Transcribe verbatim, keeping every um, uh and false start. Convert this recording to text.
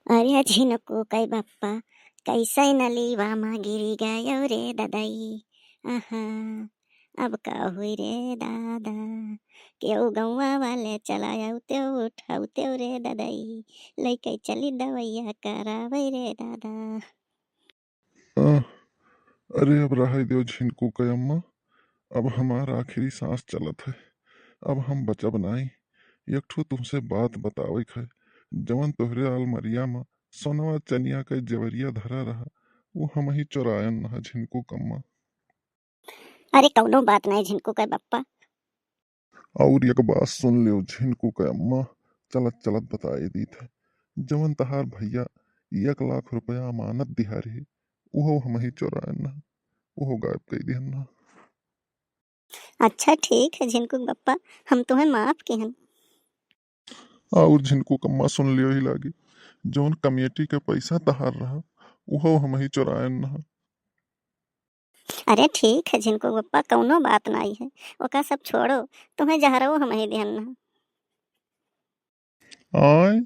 अरे झिनकू कै बप्पा, कैसे नलीवा मा गिरी गयो रे ददई। आहा, अब का हुई रे दादा, केहू गौवा वाले चला आउते उठाउते रे ददई, लइके चली दवैया करावै रे दादा। आह, अरे अब रहै देव झिनकू कै अम्मा, अब हमार आखिरी सांस चलत है, अब हम बचब नाई। एक ठो तुमसे बात बतावे के है, जवन तोहरे अलमरिया मा सोनवा चनिया कै जेवरिया धरा रहा, वो हमही चोरायन ना झिनकू कम्मा। अरे कौनो बात नाई झिनकू कै बप्पा। और एक बात सुन लियो झिनकू कै अम्मा, चलत चलत बताए दीत है, जवन तहार भैया एक लाख रुपया अमानत दिहा रहे, उहो हमही चोरायन ना, उहो गायब कई दिहन ना। अच्छा ठीक है झिनकू बप्पा, हम तुम्हें माफ किहन। और झिनकू कम्मा सुन लियो ही लागी, जौन कमेटी के पैसा तहार रहा, उहो हमही चोरायन ना। अरे ठीक है झिनकू बप्पा, कौनो बात नाई है, ओका सब छोड़ो, तुम्हें जहरवो हमही दिहन ना। आय,